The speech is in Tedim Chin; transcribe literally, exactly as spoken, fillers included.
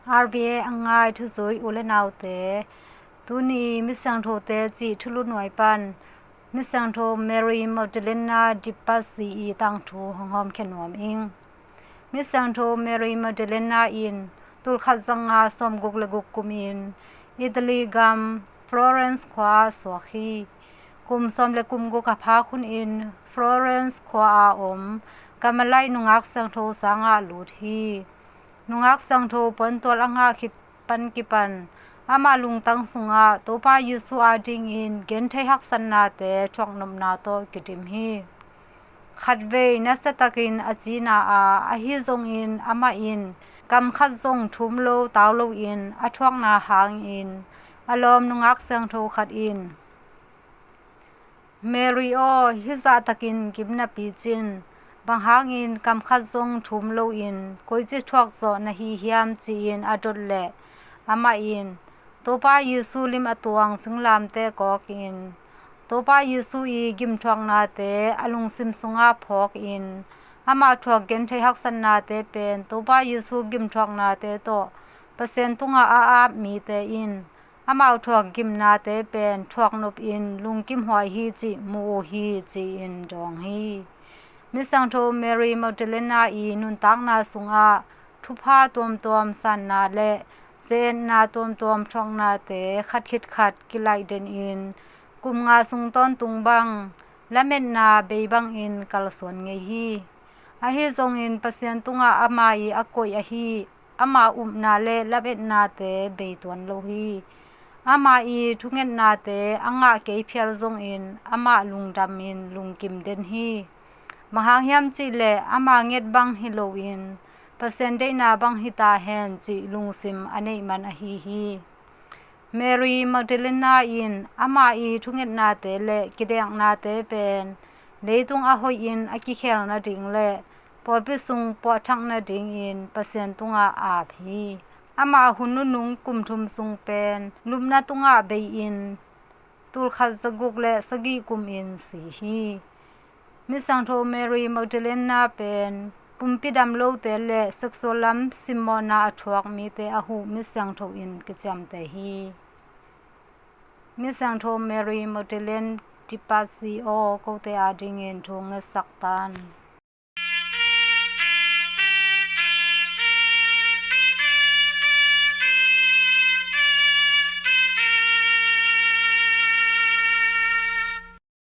R V A a ngai thuzui u le naute, tuni Misiangthote cih thulu nuai pan Misiangtho Mary Magdalena de Pazzi i tangthu hong hawmkhia nuam ing. Misiangtho Mary Magdalena in tulkhat zanga sawmguk le guk kumin Italy gam Florence khua ah suak hi. Kum sawm le kum guk a phak hunin Florence khua a om Carmelite nungak siangtho sangah lut hi. Nungak siangtho puantual a ngah khit pan kipan amah lungtang sungah Topa Jesu adingin genthei haksatnate thuaknopna tawh kidim hi. Khatvei nasiatakin a cina a, ahi zongin amah in kam khat zong thum lo tau loin a thuakna hangin a lawm nungak siangtho khat in, "Mary aw, hih zahtakin gim napi cin, bang hangin kam khat zong thum loin koici thuak zawh na hi hiam?" ci-in a dot leh amah in Topa Jesu lim a tuang singlamteh kawkin Topa Jesu i gimthuaknate a lungsim sungah phawkin amah thuak genthei haksatnate pen Topa Jesu gimthuaknate tawh Pasian tungah a ap mite in amau thuak gimnate pen thuaknopin lungkim huai hi cih mu uh hi, ci-in dawng hi. Misiangtho Mary Magdalena i nuntakna sungah thupha tuamtuam sanna le ze-etna tuamtuam thuaknate khat khit khat kilaihdenin kum nga sung tawntung bang lametna bei bangin kalsuan ngei hi. Ahi zongin Pasian tungah ama i a koih ahi ama upna le lametnate bei tuan lo hi. Ama i thungetnate a ngah kei phial zongin amah lungdamin lungkim den hi. Bang hang hiam cihleh ama nget bang hi loin Pasian deihna bang hi ta hen cih lungsim a neih man ahi hi. Mary Magdalena in ama i thungetnate le kideknate pen leitung a hoihin a kikhel nading le pawlpi sung puahthak nadingin Pasian tungah ap hi. Ama hun nunung kum thum sung pen lupna tungah bei-in tulkhat zaguk le sagih kumin si hi. Misiangtho Mary Magdalena pen pumpi dam lote le sexual lam simmawhna a thuak mite a huh misiangtho in kiciamteh hi. Misiangtho Mary Magdalene de Pazzi aw, kote adingin thu ngetsak tan.